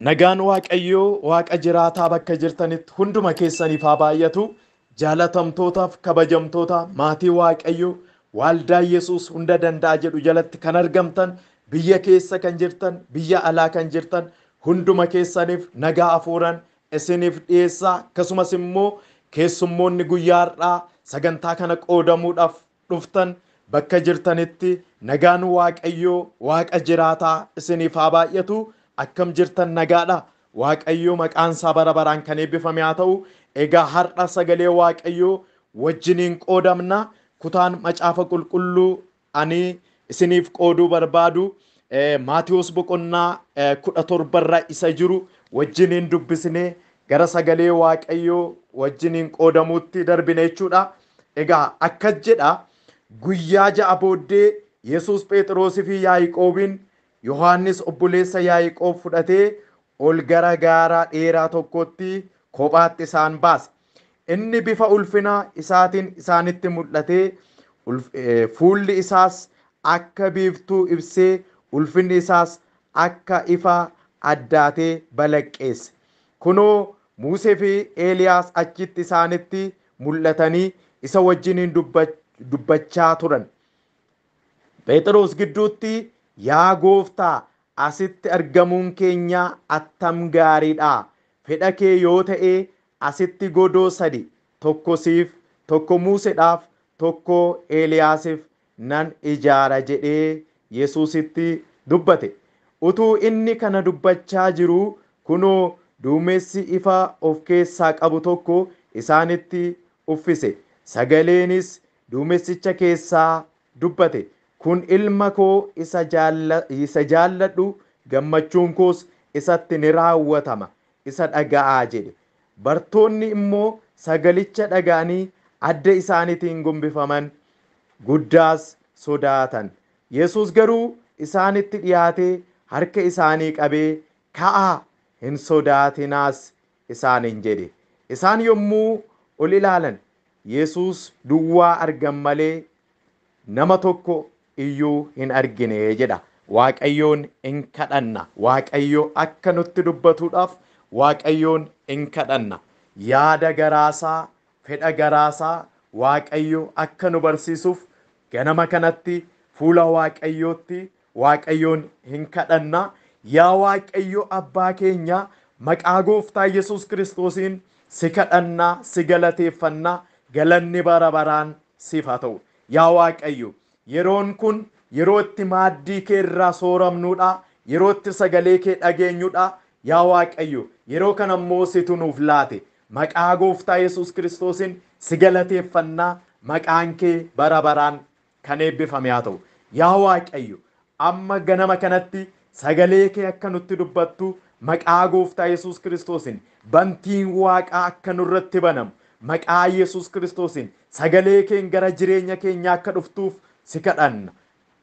Nagaan Waaqayyoo Waaqa jiraataa bakka jirtanitti hunduma keessaniif haa baay'atu. Jaalatamtootaaf kabajamtoota maatii Waaqayyoo Waaldaa Yesuus hunda danda'a jedhu jalatti kan argamtan, biyya keessa kan jirtan, biyya alaa kan jirtan hunduma keessaniif nagaa hafuuraan isiniif dhiyeessaa. Akkasumas immoo keessummoonni guyyaa har'aa sagantaa kana qoodamuudhaaf dhuftan bakka jirtanitti nagaan Waaqayyoo Waaqa jiraataa isiniif haa baay'atu. Akkam jirtan, nagaadha? Waaqayyoo maqaan isaa bara baraan kan eebbifame haa ta'u. Egaa har'a sagalee Waaqayyoo wajjiniin qoodamna. Kutaan macaafa qulqulluu ani isiniif qooduu barbaadu Maatiyuus boqonnaa 17 isa jiru wajjiniin dubbisnee gara sagalee Waaqayyoo wajjiniin qoodamuutti darbine jechuudha. Egaa akkas jedha: guyyaa 6 booddee Yesuus Phexrosii fi Yaaqoobiin, Yohaannis obboleessa Yaaqoob fudhatee ol gara gaara dheeraa tokkotti kophaatti isaan baase. Inni bifa ulfina isaatiin isaanitti mul'atee, fuulli isaas akka biiftuu ibsee, ulfinni isaas akka ifa addaatee balaqqeesse. Kunoo, Musee fi Eeliyaas achitti isaanitti mul'atanii isa wajjiniin dubbachaa turan. Phexros gidduutti, "Yaa Gooftaa, asitti argamuun keenya attam gaariidha! Fedha kee yoo ta'e asitti godoo sadi, tokko siif, tokko Museedhaaf, tokko Eeliyaasiif nan ijaara" jedhee Yesuusitti dubbate. Utuu inni kana dubbachaa jiruu, kunoo, duumessi ifa of keessaa qabu tokko isaanitti uffise. Sagaleenis duumessicha keessaa dubbate: "Kun ilma koo isa jaalladhu, gammachuun koos isatti ni raawwatama, isa dhaga'aa" jedhe. Bartoonni immoo sagalicha dhaga'anii adda isaaniitiin gombifaman, guddaas sodaatan. Yesuus garuu isaanitti dhiyaatee harka isaanii qabee, "Ka'aa, hin sodaatinaas" isaaniin jedhe. Isaan yommuu ol ilaalan Yesuus duwwaa argan malee nama tokko iyyuu hin argine jedha. Waaqayyoon in kadhanna. Waaqayyo akka nutti dubbatuudhaaf Waaqayyoon in kadhanna. Yaada garaasaa, fedha garaasaa Waaqayyo akka nu barsiisuuf ganama kanatti fuula Waaqayyootti Waaqayyoon hin kadhanna. Yaa Waaqayyo Abbaa keenya, maqaa Gooftaa Yesuus Kiristoosiin si kadhannaa, si galateeffannaa, galanni bara baraan siif haa ta'u. Yaa Waaqayyo, yeroon kun yeroo itti maaddii kee irraa sooramnuudha, yeroo itti sagalee kee dhageenyudha. Yaa Waaqayyo, yeroo kana immoo situ nuuf laate. Maqaa Gooftaa Yesuus Kiristoosiin si galateeffannaa, maqaan kee bara baraan kan eebbifame haa ta'u. Yaa Waaqayyo, amma ganama kanatti sagalee kee akka nutti dubbattu, maqaa Gooftaa Yesuus Kiristoosiin bantiin Waaqaa akka nurratti banamu, maqaa Yesuus Kiristoosiin sagalee keen gara jireenya keenyaa akka dhuftuuf si kadhanna.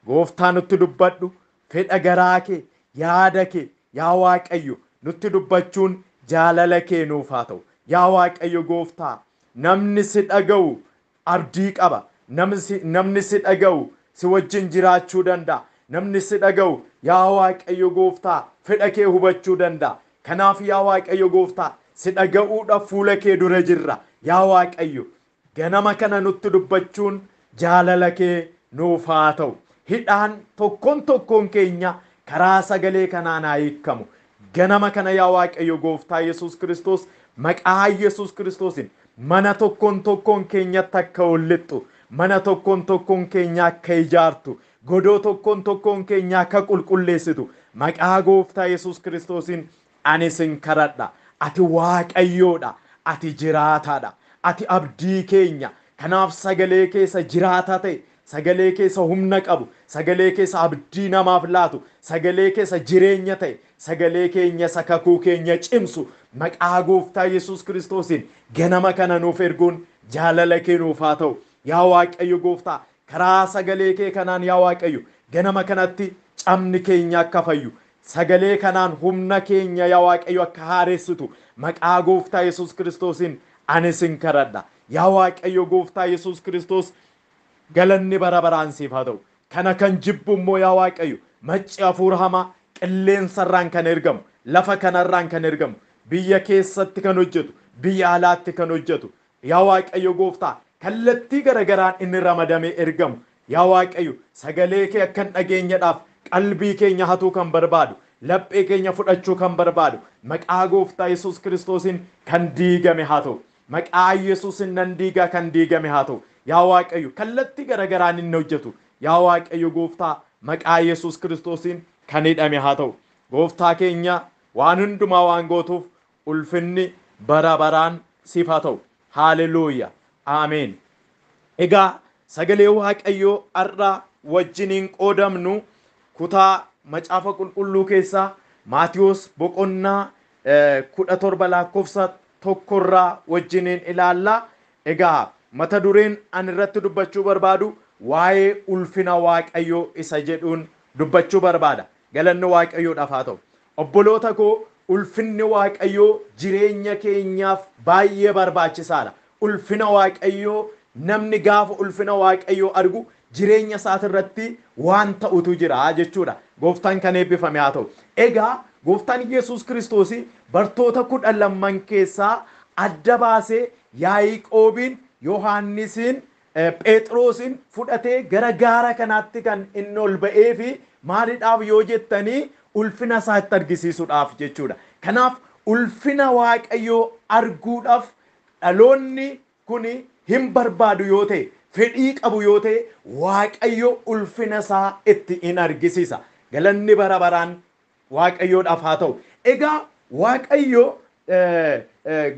Gooftaa, nutti dubbadhu, fedha garaa kee, yaada kee, yaa Waaqayyo, nutti dubbachuun jaalala kee nuuf haa ta'u. Yaa Waaqayyo Gooftaa, namni si dhaga'u abdii qaba. Namni si dhaga'u si wajjin jiraachuu danda'a. Namni si dhaga'u, yaa Waaqayyo Gooftaa, fedha kee hubachuu danda'a. Kanaaf yaa Waaqayyo Gooftaa, si dhaga'uudhaaf fuula kee dura jirra. Yaa Waaqayyo, ganama kana nutti dubbachuun jaalala kee nuuf haa ta'u. Hidhaan tokkoon tokkoon keenya karaa sagalee kanaan haa hiikamu. Ganama kana, yaa Waaqayyo Gooftaa Yesuus Kiristoos, maqaa Yesuus Kiristoosiin mana tokkoon tokkoon keenyatti akka ol lixxu, mana tokkoon tokkoon keenya akka ijaartu, godoo tokkoon tokkoon keenya akka qulqulleessitu maqaa Gooftaa Yesuus Kiristoosiin ani sin kadhadha. Ati Waaqayyoodha. Ati jiraataadha. Ati abdii keenya. Kanaaf sagalee keessa jiraataa ta'e, sagalee keessa humna qabu, sagalee keessa abdii namaaf laatu, sagalee keessa jireenya ta'e, sagalee keenya isa kakuu keenya cimsu maqaa Gooftaa Yesuus Kiristoosiin ganama kana nuuf erguun jaalala kee nuuf haa ta'u. Yaa Waaqayyo Gooftaa, karaa sagalee kee kanaan, yaa Waaqayyo, ganama kanatti cabni keenya akka fayyu, sagalee kanaan humna keenya, yaa Waaqayyo, akka haaressitu maqaa Gooftaa Yesuus Kiristoosiin ani sin kadhadha. Yaa Waaqayyo Gooftaa Yesuus Kiristoos, galanni bara baraan siif haa ta'u. Kana kan jibbu immoo, yaa Waaqayyo, macci hafuura hamaa qilleensarraan kan ergamu Lafa kanarraan kan ergamu, biyya keessatti kan hojjetu, biyya alaatti kan hojjetu. Yaa Waaqayyo gooftaa, kallattii garagaraan inni ramadamee ergamu. Yaa Waaqayyo, sagalee kee akka hin dhageenyedhaaf qalbii keenya hatuu kan barbaadu, laphee keenya fudhachuu kan barbaadu, maqaa gooftaa Yesuus Kiristoosiin kan diigame haa ta'u. Maqaa Yesuusin nan diigaa kan diigame haa ta'u. Yaa Waaqayyo, kallattii garagaraan inni hojjetu. Yaa Waaqayyo gooftaa, maqaa Yesuus Kiristoosiin kan hidhame haa ta'u. Gooftaa keenya waan hundumaa waan gootuuf ulfinni bara baraan siif haa ta'u. Haaleluuya. Ameen. Egaa sagalee Waaqayyoo har'a wajjiniin qoodamnu kutaa macaafa qulqulluu keessaa Maatiyoos boqonnaa 17 lakkoofsa 1 irraa wajjiniin ilaalla. Egaa mata dureen ani irratti dubbachuu barbaadu waa'ee ulfina Waaqayyoo isa jedhuun dubbachuu barbaada. Galanni Waaqayyoodhaaf haa ta'u. Obboloota koo, ulfinni Waaqayyoo jireenya keenyaaf baay'ee barbaachisaadha. Ulfina Waaqayyoo, namni gaafa ulfina Waaqayyoo argu jireenya isaatirratti waan ta'utu jira jechuudha. Gooftaan kan eebbifame haa ta'u. Egaa gooftaan Yesuus Kiristoos bartoota 12 keessaa adda baasee Yaaqoobiin, Yohaannisiin, Phexrosin fudhatee gara gaara kanaatti kan inni ol ba'ee fi maaliidhaaf yoo jettanii ulfina isaatti argisiisuudhaaf jechuudha. Kanaaf ulfina Waaqayyoo arguudhaaf dhaloonni kun hin barbaadu yoo ta'e, fedhii qabu yoo ta'e, Waaqayyo ulfina isaa itti in argisiisa. Galanni bara baraan Waaqayyoodhaaf haa ta'u. Egaa Waaqayyo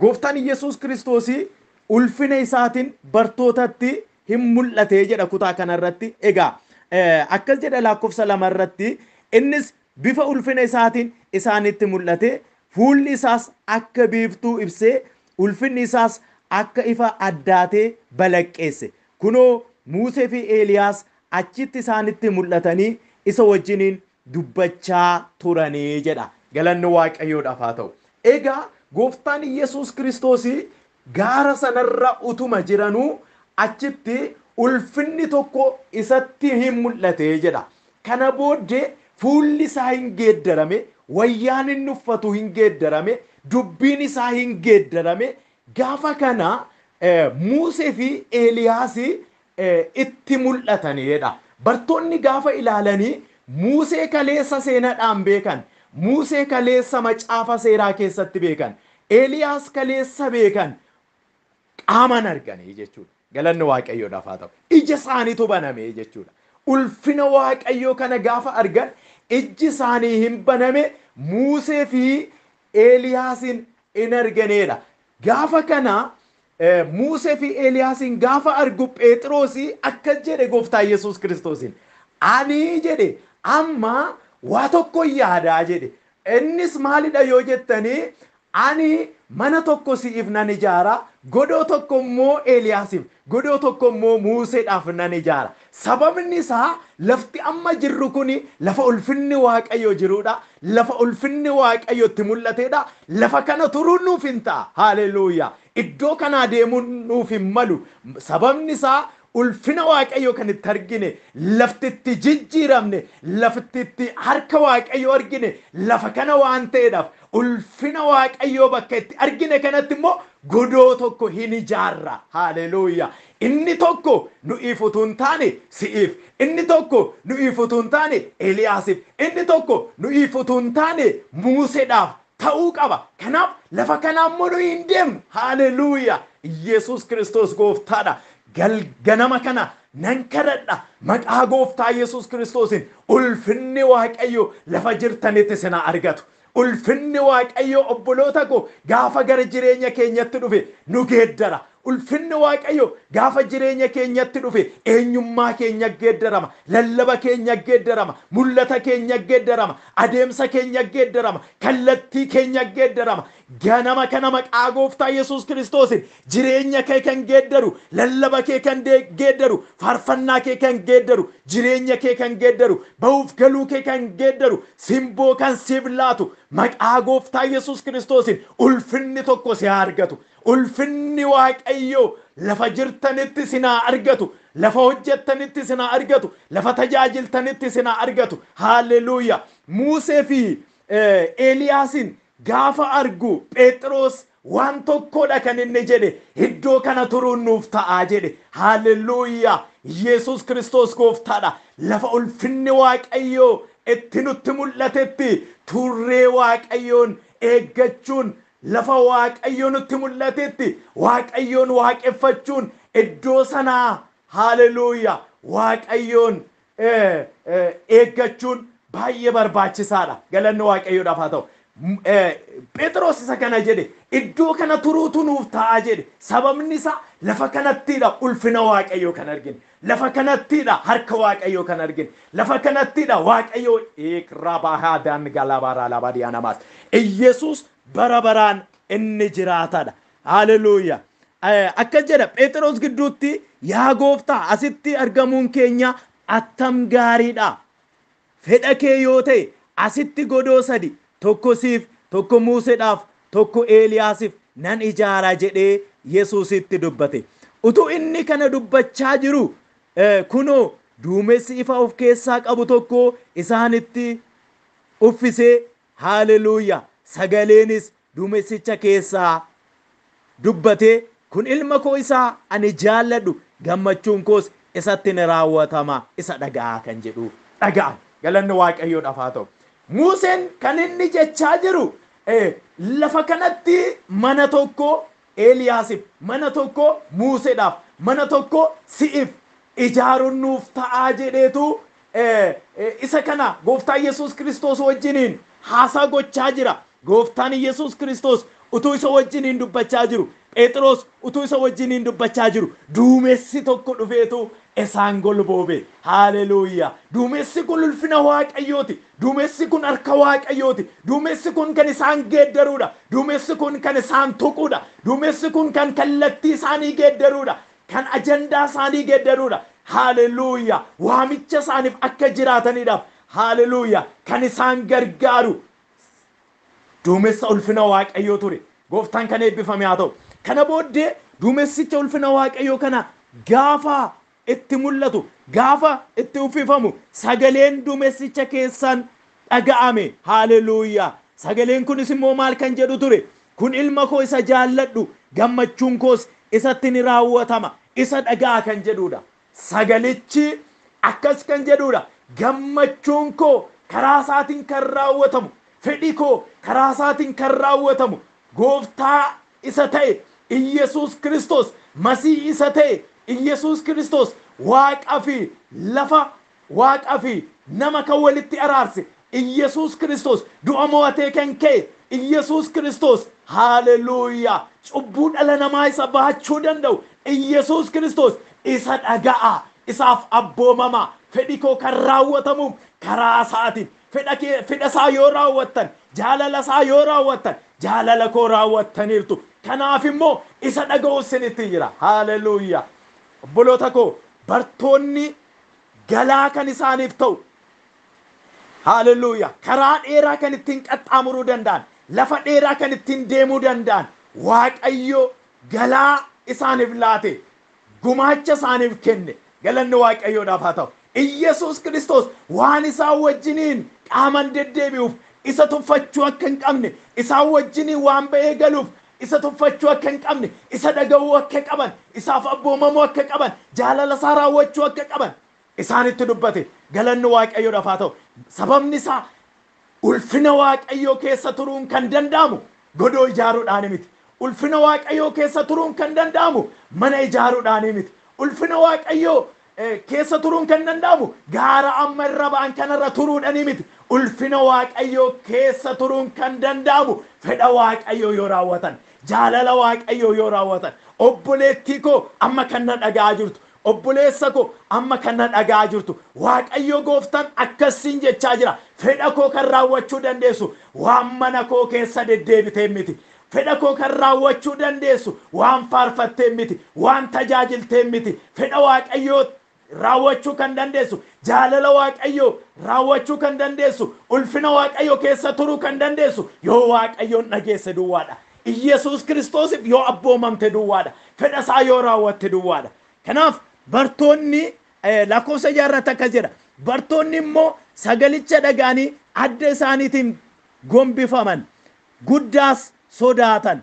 gooftaan Yesuus Kiristoos ulfina isaatiin bartootatti hin mul'ate jedha kutaa kanarratti. Egaa akkas jedha lakkoofsa 2 irratti, innis bifa ulfina isaatiin isaanitti mul'ate, fuulli isaas akka biiftuu ibsee, ulfinni isaas akka ifa addaatee balaqqeesse. Kunoo Musee fi Eeliyaas achitti isaanitti mul'atanii isa wajjiniin dubbachaa turanii jedha. Galanni Waaqayyoodhaaf haa ta'u. Egaa gooftaan Yesuus Kiristoos gaara sanarra utuma jiranuu achitti ulfinni tokko isatti hin mul'ate jedha. Kana booddee fuulli isaa hin geeddarame, wayyaan inni uffatu hin geeddarame, dubbiin isaa hin geeddarame. Gaafa kana Musee fi Eeliyaas itti mul'atanidha. Bartoonni gaafa ilaalanii Musee kaleessa seenaadhaan beekan, Musee kaleessa macaafa seeraa keessatti beekan, Eeliyaas kaleessa beekan qaamaan arganii jechuudha. Galanni Waaqayyoodhaaf haa ta'u. Ija isaaniitu baname jechuudha. Ulfina Waaqayyoo kana gaafa argan ijji isaanii hin baname, Musee fi Eeliyaasin in arganeedha. Gaafa kana Musee fi Eeliyaasin gaafa argu Phexroosii akkas jedhe gooftaa Yesuus Kiristoosiin. Ani jedhe amma waa tokko yaadaa jedhe. Innis maalidha yoo jettanii, ani mana tokko si'iif nan ijaara, godoo tokko immoo Eeliyaasiif, godoo tokko immoo Museedhaaf nan ijaara. Sababni isaa lafti amma jirru kun lafa ulfinni Waaqayyoo jirudha. Lafa ulfinni Waaqayyoo itti mul'atedha. Lafa kana turuun nuuf hin ta'a. Haaleluuyaa. Iddoo kanaa deemuun nuuf hin malu. Sababni isaa ulfina Waaqayyoo kan itti argine, lafti itti jijjiiramne, lafti itti harka Waaqayyoo argine, lafa kana waan ta'eedhaaf ulfina Waaqayyoo bakka itti argine kanatti immoo godoo tokko hin ijaarra. Haaleluuyaa. Inni tokko nu'iif utuu hin taane si'iif, inni tokko nu'iif utuu hin taane Eeliyaasiif, inni tokko nu'iif utuu hin taane Museedhaaf ta'uu qaba. Kanaaf lafa kanaa immoo nuyi hin deemnu. Haaleluuyaa. Yesuus Kiristoos gooftaadha. Ganama kana nan kadhadha maqaa gooftaa Yesuus Kiristoosiin ulfinni Waaqayyoo lafa jirtanitti isin haa argatu. Ulfinni Waaqayyoo obboloota koo gaafa gara jireenya keenyatti dhufe nu geeddara. Ulfinni Waaqayyoo gaafa jireenya keenyatti dhufe eenyummaa keenya geeddarama, lallaba keenya geeddarama, mul'ata keenya geeddarama, adeemsa keenya geeddarama, kallattii keenya geeddarama. Ganama kana maqaa gooftaa Yesuus Kiristoosiin jireenya kee kan geeddaru, lallaba kee kan geeddaru, faarfannaa kee kan geeddaru, jireenya kee kan geeddaru, ba'uuf galuu kee kan geeddaru, simboo kan siif laatu maqaa gooftaa Yesuus Kiristoosiin ulfinni tokko si haa argatu. Ulfinni Waaqayyoo lafa jirtanitti si haa argatu, lafa hojjettanitti si haa argatu, lafa tajaajiltanitti si haa argatu. Haaleluuyaa. Musee fi Eeliyaasin gaafa argu Phexros waan tokkodha kan inni jedhe, iddoo kana turuun nuuf ta'aa jedhe. Haalleluuyaa! Yesus Kiristoos gooftaadha. Lafa ulfinni Waaqayyoo itti nutti mul'atetti turree Waaqayyoon eeggachuun, lafa Waaqayyoo nutti mul'atetti Waaqayyoon waaqeffachuun, iddoo sanaa haalleluuyaa Waaqayyoon eeggachuun baay'ee barbaachisaadha. Galanni Waaqayyoodhaaf haa ta'u. Phexros isa kana jedhe, iddoo kana turuutu nuuf ta'a jedhe. Sababni isaa lafa kanattidha ulfina Waaqayyoo kan argine. Lafa kanattidha harka Waaqayyoo kan argine. Lafa kanattidha Waaqayyoo iqrabahaadaan galabaraa labadiyaanamaas. Iyesuus bara baraan inni jiraatadha. Haalleluuyaa. Akkas jedha Phexros gidduutti, yaa gooftaa, asitti argamuun keenya attam gaariidha. Fedha kee yoo ta'e asitti godoo sadi, tokko siif, tokko Museedhaaf, tokko Eeliyaasiif nan ijaara jedhee Yesuusitti dubbate. Utuu inni kana dubbachaa jiru kunoo duumessi ifa of keessaa qabu tokko isaanitti uffisee, haalleluuyaa, sagaleenis duumessicha keessaa dubbatee, kun ilma koo isaa ani jaalladhu, gammachuun koos isatti ni raawwatama, isa dhaga'aa kan jedhu dhaga'an. Galanni Waaqayyoodhaaf haa ta'u. Museen kan inni jechaa jiru lafa kanatti mana tokko Eeliyaasiif, mana tokko Museedhaaf, mana tokko si'iif ijaaruun nuuf ta'aa jedheetu isa kana gooftaa Yesuus Kiristoos wajjiniin haasaa gochaa jira. Gooftaan Yesuus Kiristoos utuu isa wajjiniin dubbachaa jiru, Phexros utuu isa wajjiniin dubbachaa jiru, duumessi tokko dhufeetu isaan golboobe. Haalleluuyaa! Duumessi kun ulfina Waaqayyooti. Duumessi kun harka Waaqayyooti. Duumessi kun kan isaan geeddaruudha. Duumessi kun kan isaan tuquudha. Duumessi kun kan kallattii isaanii geeddaruudha. Kan ajandaa isaanii geeddaruudha. Haalleluuyaa! Waamicha isaaniif akka jiraataniidhaaf, haalleluuyaa, kan isaan gargaaru duumessa ulfina Waaqayyoo ture. Gooftaan kan eebbifame haa ta'u. Kana booddee duumessicha ulfina Waaqayyoo kana gaafa itti mul'atu, gaafa itti uffifamu, sagaleen duumessicha keessaan dhaga'ame. Haalleluuyaa! Sagaleen kunis immoo maal kan jedhu ture? Kun ilma koo isa jaalladhu, gammachuun koos isatti ni raawwatama, isa dhaga'a kan jedhudha. Sagalichi akkas kan jedhudha. Gammachuun koo karaa isaatiin kan raawwatamu, fedhi koo karaa isaatiin kan raawwatamu, gooftaa isa ta'e Iyesuus Kiristoos, Masii isa ta'e Iyesuus Kiristoos, Waaqa fi lafa, Waaqa fi nama kan walitti araarse Iyesuus Kiristoos, du'a mo'atee kan ka'e Iyesuus Kiristoos, haalleluuyaa, cubbuu dhala namaa isa baachuu danda'u Iyesuus Kiristoos, isa dhaga'a, isaaf abboomama, fedhi koo kan raawwatamuuf karaa isaatiin, fedha isaa yoo raawwattan, jaalala isaa yoo raawwattan, jaalala koo raawwattaniirtu. Kanaaf immoo isa dhaga'u isinitti jira. Haalleluuyaa! Obboloota koo, bartoonni galaa kan isaaniif ta'u, haalleluuyaa, karaa dheeraa kan ittiin qaxxaamuruu danda'an, lafa dheeraa kan ittiin deemuu danda'an, Waaqayyo galaa isaaniif laate, gumaacha isaaniif kenne. Galanni Waaqayyoodhaaf haa ta'u. Iyesuus Kiristoos waan isaan wajjiniin qaaman deddeebi'uuf isa tuffachuu akka hin qabne, isaan wajjiniin waan ba'ee galuuf isa tuffachuu akka hin qabne, isa dhaga'uu akka qaban, isaaf abboomamuu akka qaban, jaalala isaa raawwachuu akka qaban isaanitti dubbate. Galanni Waaqayyoodhaaf haa ta'u. Sababni isaa ulfina Waaqayyoo keessa turuun kan danda'amu godoo ijaaruudhaan miti. Ulfina Waaqayyoo keessa turuun kan danda'amu mana ijaaruudhaan miti. Ulfina Waaqayyoo keessa turuun kan danda'amu gaara amma irra ba'an kanarra turuudhaan miti. Ulfina Waaqayyoo keessa turuun kan danda'amu fedha Waaqayyoo yoo raawwatan, jaalala Waaqayyoo yoo raawwatan. Obboleettii koo amma kan na dhaga'aa jirtu, obboleessa koo amma kan na dhaga'aa jirtu, Waaqayyo gooftaan akkasiin jechaa jira. Fedha koo kan raawwachuu dandeessu waan mana koo keessa deddeebitee miti. Fedha koo kan raawwachuu dandeessu waan faarfattee miti, waan tajaajiltee miti. Fedha Waaqayyoo raawwachuu kan dandeessu, jaalala Waaqayyoo raawwachuu kan dandeessu, ulfina Waaqayyoo keessa turuu kan dandeessu yoo Waaqayyoon dhageesse duwwaadha. Iyesuus Kiristoosiif yoo abboomamte duwwaadha. Fedha isaa yoo raawwatte duwwaadha. Kanaaf bartoonni lakkoofsa jaarratti akkas jedha. Bartoonni immoo sagalicha dhaga'anii adda isaaniitiin gombifaman, guddaas sodaatan.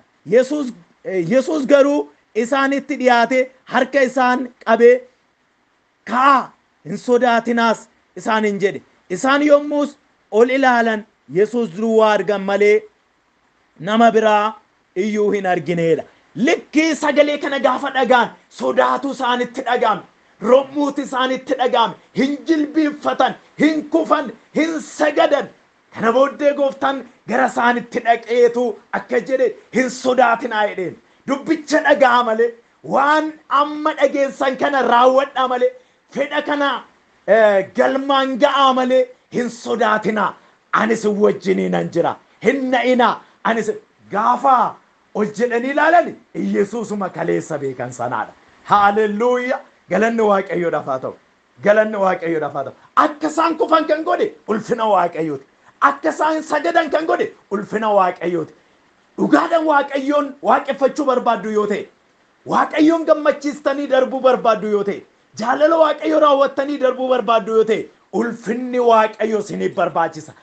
Yesuus garuu isaanitti dhiyaate, harka isaan qabee, "Ka'aa, hin sodaatinaas" isaaniin jedhe. Isaan yommus ol ilaalan, Yesuus duwwaa argan malee nama biraa iyyuu hin argineedha. Likkii sagalee kana gaafa dhagaan sodaatu isaanitti dhaga'ame. Rommuuti isaanitti dhaga'ame. Hin jilbiinfatan, hin kufan, hin sagadan. Kana booddee gooftaan gara isaanitti dhaqeetu akka jedhe, "Hin sodaatinaa" jedheen. Dubbicha dhaga'a malee, waan amma dhageessan kana raawwadhaa malee, fedha kana galmaan ga'aa malee hin sodaatinaa. Ani isin wajjinii nan jira. Hin na'inaa. Ani gaafa ol jedhanii ilaalan Iyesuusuma kaleessa beekan sanaadha. Haalelluuya! Galanni Waaqayyoodhaaf haa ta'u. Galanni Waaqayyoodhaaf haa ta'u. Akka isaan kufan kan godhe ulfina Waaqayyooti. Akka isaan sagadan kan godhe ulfina Waaqayyooti. Dhugaadhaan Waaqayyoon waaqeffachuu barbaaddu yoo ta'e, Waaqayyoon gammachiistanii darbuu barbaaddu yoo ta'e, jaalala Waaqayyoo raawwattanii darbuu barbaaddu yoo ta'e, ulfinni Waaqayyoo isiniif barbaachisa.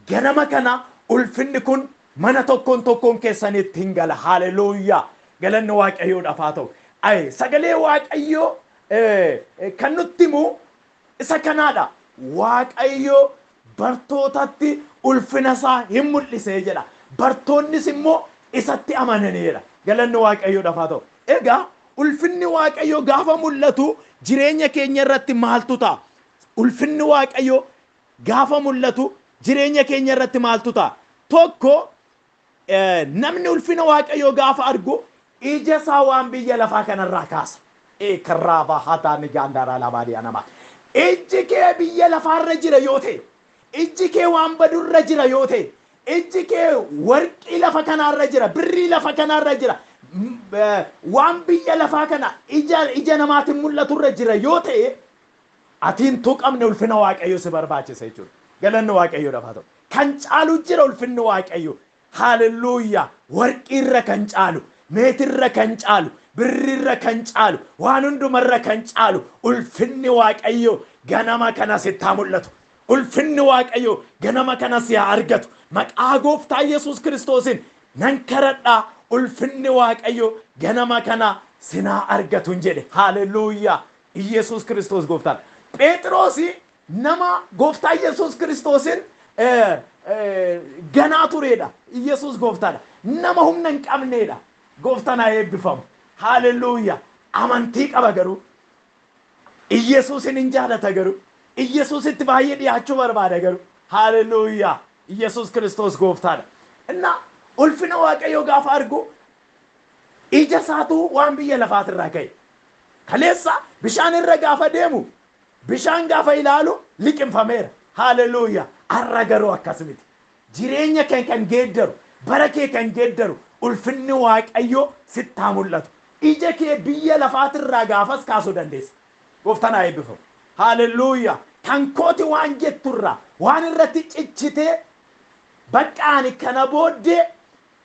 Ganama kana ulfinni kun mana tokkoon tokkoon keessanitti hin gala. Haaleluyyaa! Galanni Waaqayyoodhaaf haa ta'u. Ay, sagalee Waaqayyoo kan nutti himu isa kanaadha. Waaqayyo bartootatti ulfina isaa hin mul'isee jedha. Bartoonnis immoo isatti amananiidha. Galanni Waaqayyoodhaaf haa ta'u. Egaa ulfinni Waaqayyoo gaafa mul'atu jireenya keenya irratti maaltu ta'a? Ulfinni Waaqayyoo gaafa mul'atu jireenya keenya irratti maaltu ta'a? Tokko, namni ulfina Waaqayyoo gaafa argu ija isaa waan biyya lafaa kanarraa kaasa. Eekarraabaa hataa gaandaaraa labaadii namaa. Ijji kee biyya lafaarra jira yoo ta'e, ijji kee waan badurra jira yoo ta'e, ijji kee warqii lafa kanaarra jira, birrii lafa kanaarra jira, waan biyya lafaa kana ija namaatiin mul'aturra jira yoo ta'e, ati hin tuqamne, ulfina Waaqayyoo si barbaachisa jechuudha. Galanni Waaqayyoodhaaf haa ta'u. Kan caalu jira ulfinni Waaqayyoo. Haalelluuyaa! Warqiirra kan caalu, meetirra kan caalu, birrirra kan caalu, waan hundumarra kan caalu ulfinni Waaqayyoo ganama kana sitti haa mul'atu. Ulfinni Waaqayyoo ganama kana si haa argatu. Maqaa gooftaa Yesuus Kiristoosiin nan kadhadhaa, ulfinni Waaqayyoo ganama kana sinaa argatu hin jedhe. Haalelluuyaa! Yesuus Kiristoos gooftaadha. Phexrosi nama gooftaa Yesuus Kiristoosin ganaa turedha. Yesuus gooftaadha. Nama humna hin qabneedha. Gooftaan haa eebbifamu. Haalelluuyaa! Amantii qaba garuu. Iyesuusin hin jaalata garuu. Iyesuusitti baay'ee dhiyaachuu barbaada garuu. Haalelluuyaa! Yesuus Kiristoos gooftaadha. Innaa ulfina Waaqayyoo gaafa argu ija isaatu waan biyya lafaatirraa ka'e. Kaleessa bishaan irra gaafa deemu, bishaan gaafa ilaalu liqimfameera. Haalelluuyaa! Har'a garuu akkas miti. Jireenya kee kan geeddaru, bara kee kan geeddaru ulfinni Waaqayyoo sitti haa mul'atu. Ija kee biyya lafaatirraa gaafas kaasuu dandeessa. Gooftaan haa eebbifamu. Haalelluuyaa! Kan kooti waan jetturraa, waan irratti cichitee bakka ani kana booddee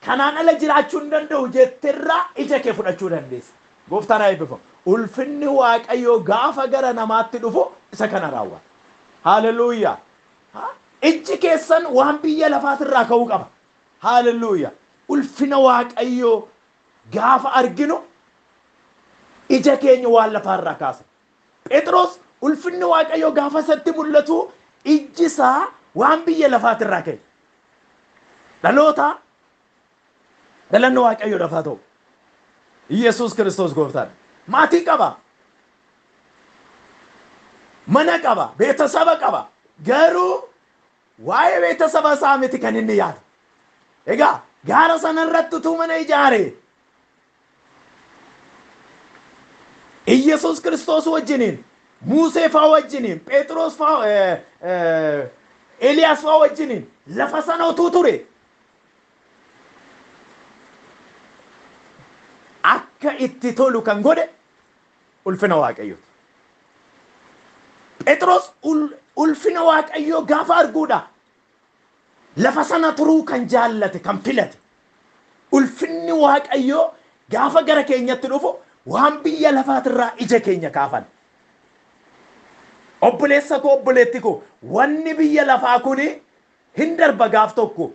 kanaan ala jiraachuu hin danda'u jetterraa ija kee fudhachuu dandeessa. Gooftaan haa eebbifamu. Ulfinni Waaqayyoo gaafa gara namaatti dhufu isa kana raawwata. Haalelluuyaa! Ijji keessan waan biyya lafaatirraa ka'uu qaba. Haalelluuyaa! Ulfina Waaqayyoo gaafa arginu ija keenya waan lafaarraa kaasa. Phexros ulfinni Waaqayyoo gaafa isatti mul'atu ijji isaa waan biyya lafaatirraa ka'e. Dhaloota, galanni Waaqayyoodhaaf haa ta'u. Yesuus Kiristoos gooftaadha. Maatii qaba. Mana qaba. Beetasaba qaba. Garuu waa'ee beetasaba isaa miti kan inni yaadu. Egaa gaara sanarratti utuu mana ijaare, Iyesuus Kiristoos wajjiniin, Musee faa wajjiniin, Phexros faa, Eliyaas faa wajjiniin lafa sana utuu ture, akka itti tolu kan godhe ulfina Waaqayyooti. Phexros ulfina Waaqayyoo gaafa arguudha lafa sana turuu kan jaallate, kan filate. Ulfinni Waaqayyoo gaafa gara keenyatti dhufu waan biyya lafaatirraa ija keenya kaafan. Obboleessa koo, obboleetti koo, wanni biyya lafaa kuni hin darba gaaf tokko.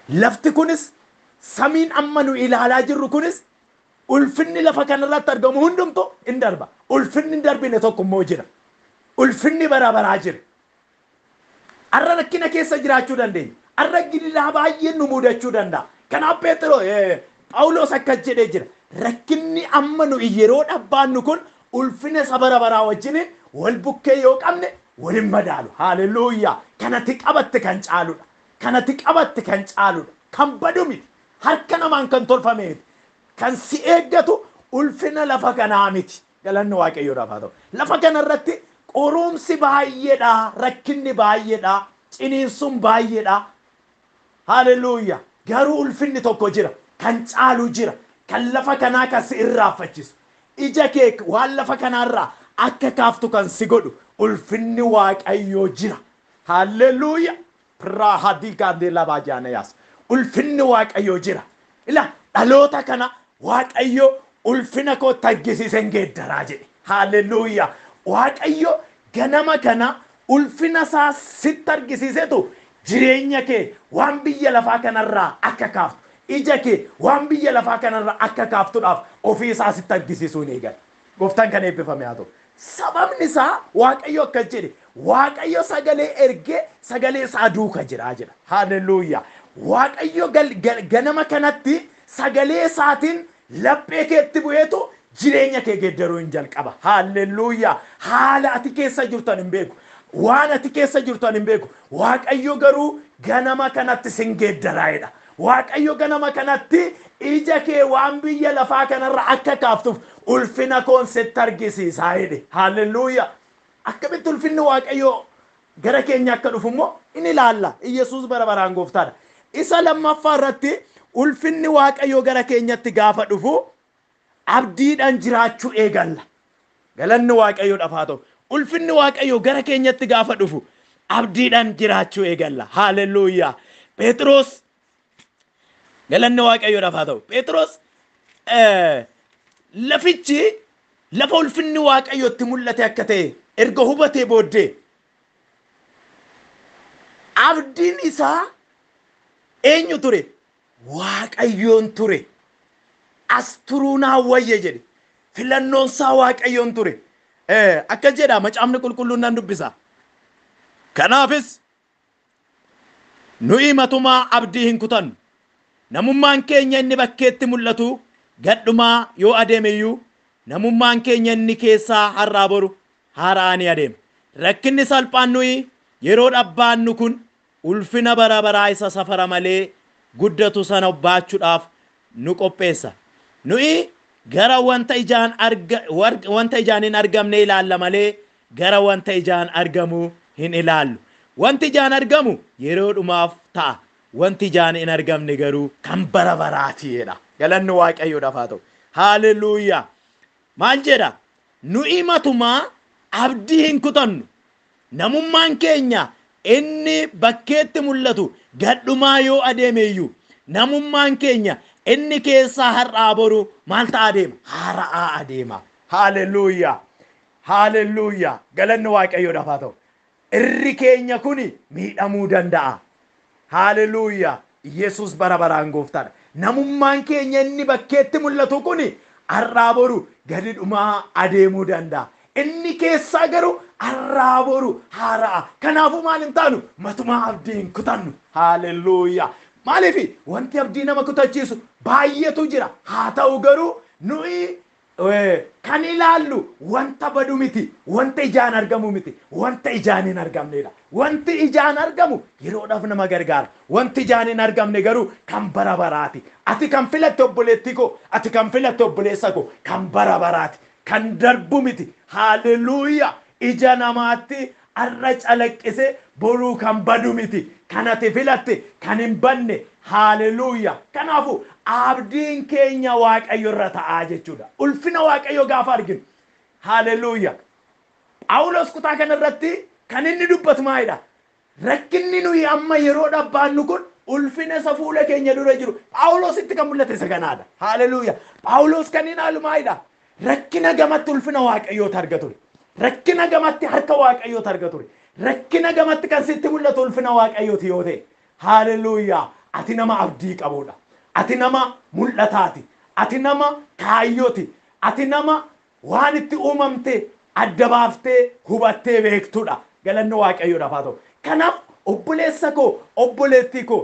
Lafti kunis samiin amma nu ilaalaa jirru kunis ulfinni lafa kanarratti argamu hundumtu hin darba. Ulfinni hin darbine tokko immoo jira. Ulfinni bara baraa jira. Har'a rakkina keessa jiraachuu dandeenya. Har'a gidiraa baay'een nu mudachuu danda'a. Kanaaf Phaawulos akkas jedhee jira. Rakkinni amma nu yeroo dhabbaannu kun ulfina isa bara baraa wajjin wal bukkee yoo qabne wal hin madaalu. Haaleluyyaa. Kanatti qabatte kan caaludha. Kanatti qabatte kan caaludha. Kan badu miti. Harka namaan kan tolfame miti. Kan si eeggatu ulfina lafa kanaa miti. Galanni Waaqayyoodhaaf haa ta'u. Lafa kanarratti qorumsi baay'eedha. Rakkinni baay'eedha. Ciniinsuun baay'eedha. Haaleluyyaa. Garuu ulfinni tokko jira. Kan caalu jira. Kan lafa kanaa kan si irraanfachiisu. Ija kee waan lafa kanaarraa akka kaaftu kan si godhu ulfinni Waaqayyoo jira. Haaleluyyaa. Pirraahadii gaandee labaa jaanayaas. Ulfinni Waaqayyoo jira. Ila dhaloota kana Waaqayyo ulfina koo taggisiiseen geeddaraa jedhe. Haaleluyyaa. Waaqayyo ganama kana ulfina isaa sitti argisiisetu jireenya kee waan biyya lafaa kanarraa akka kaaftu, ija kee waan biyya lafaa kanarraa akka kaaftuudhaaf ofii isaa sitti argisiisuu ni eegala. Gooftaan kan eebbifame haa ta'u. Sababni isaa Waaqayyo akkas jedhe, Waaqayyo sagalee ergee sagalee isaa duuka jira jedha. Haaleluyyaa. Waaqayyo ganama kanatti sagalee isaatiin laphee keetti bu'eetu jireenya kee geeddaruu hin jalqaba. Haaleluyyaa. Haala ati keessa jirtan hin beeku. Waan ati keessa jirtan hin beeku. Waaqayyo garuu ganama kanatti sin geeddaraa'edha. Waaqayyo ganama kanatti ija kee waan biyya lafaa kanarra akka kaaftuuf ulfina koon sitti argisiisaa jedhe. Haaleluyyaa. Akkamitti ulfinni Waaqayyoo gara keenya akka dhufu immoo in ilaalla. Iyyasuus bara baraan gooftaadha. Isa lammaffaa irratti ulfinni Waaqayyoo gara keenyatti gaafa dhufu abdiidhaan jiraachuu eegalla. Galanni Waaqayyoodhaaf haa ta'u. Ulfinni Waaqayyoo gara keenyatti gaafa dhufu abdiidhaan jiraachuu eegalla. Haaleluyyaa. Phexros galanni Waaqayyoodhaaf haa ta'u. Phexros lafichi lafa ulfinni Waaqayyootti mul'ate akka ta'e erga hubatee booddee abdiin isaa eenyu ture? Waaqayyoon ture. As turuu naa wayya jedhe. Filannoon isaa Waaqayyoon ture. Akka jedha macaafni qulqulluun nan dubbisa. Kanaafis nuyi matumaa abdii hin kutannu. Namummaan keenya inni bakkeetti mul'atu gadhumaa yoo adeeme iyyuu namummaan keenya inni keessaa har'aa boru haara'aa ni adeema. Rakkinni salphaan nuyi yeroo dhabbaannu kun ulfina bara baraa isa safara malee guddatu sana baachuudhaaf nu qopheessa. Nuyi gara wanta ijaan wanta ijaan hin argamne ilaalla malee gara wanta ijaan argamu hin ilaallu. Wanti ijaan argamu yeroo dhumaaf ta'a. Wanti ijaan hin argamne garuu kan bara baraati jedha. Galanni Waaqayyoodhaaf haa ta'u. Haaleluyyaa. Maal jedha? Nuyi matumaa abdii hin kutannu. Namummaan keenya inni bakkeetti mul'atu gadhumaa yoo adeeme iyyuu namummaan keenya inni keessaa har'aa boru maal ta'a adeema? Haara'aa adeema. Haaleluyyaa. Haaleluyyaa. Galanni Waaqayyoodhaaf haa ta'u. Irri keenya kuni miidhamuu danda'a. Haaleluyyaa. Yesuus bara baraan gooftaadha. Namummaan keenya inni bakkeetti mul'atu kuni har'aa boru gadi dhumaa adeemuu danda'a. Inni keessaa garuu har'aa boru haara'a. Kanaafuu maal hin taanu? Matumaa abdii hin kutannu. Haaleluyyaa. Maaliif wanti abdii nama kutachiisu baay'eetu jira. Haa ta'u garuu nuyi kan ilaallu wanta badu miti, wanta ijaan argamu miti, wanta ijaan hin argamnedha. Wanti ijaan argamu yeroodhaaf nama gargaara. Wanti ijaan hin argamne garuu kan bara baraati. Ati kan filatte obboleettii koo, ati kan filatte obboleessa koo kan bara baraati. Kan darbu miti. Haaleluyyaa. Ija namaatti har'a calaqqise boruu kan badu miti. Kan ati filatte kan hin banne. Haaleluyyaa. Kanaafuu abdiin keenya Waaqayyo irra ta'aa jechuudha. Ulfina Waaqayyo gaafa arginu. Haaleluyyaa. Phaawulos kutaa kanarratti kan inni dubbatu maalidha? Rakkinni nuyi amma yeroo dhabbaannu kun ulfina isa fuula keenya dura jiru. Phaawulositti kan mul'ate isa kanaadha. Haaleluyyaa. Phaawulos kan inni ilaalu maalidha? Rakkina gamatti ulfina Waaqayyoota arga ture. Rakkina gamatti harka Waaqayyoota arga ture. Rakkina gamatti kan sitti mul'atu ulfina Waaqayyooti yoo ta'e. Haaleluyyaa. Ati nama abdii qabudha. Ati nama mul'ataati. Ati nama kaayyooti. Ati nama waan itti uumamte adda baaftee hubattee beektudha. Galanni Waaqayyoodhaaf haa ta'u. Kanaaf obboleessa koo, obboleettii koo,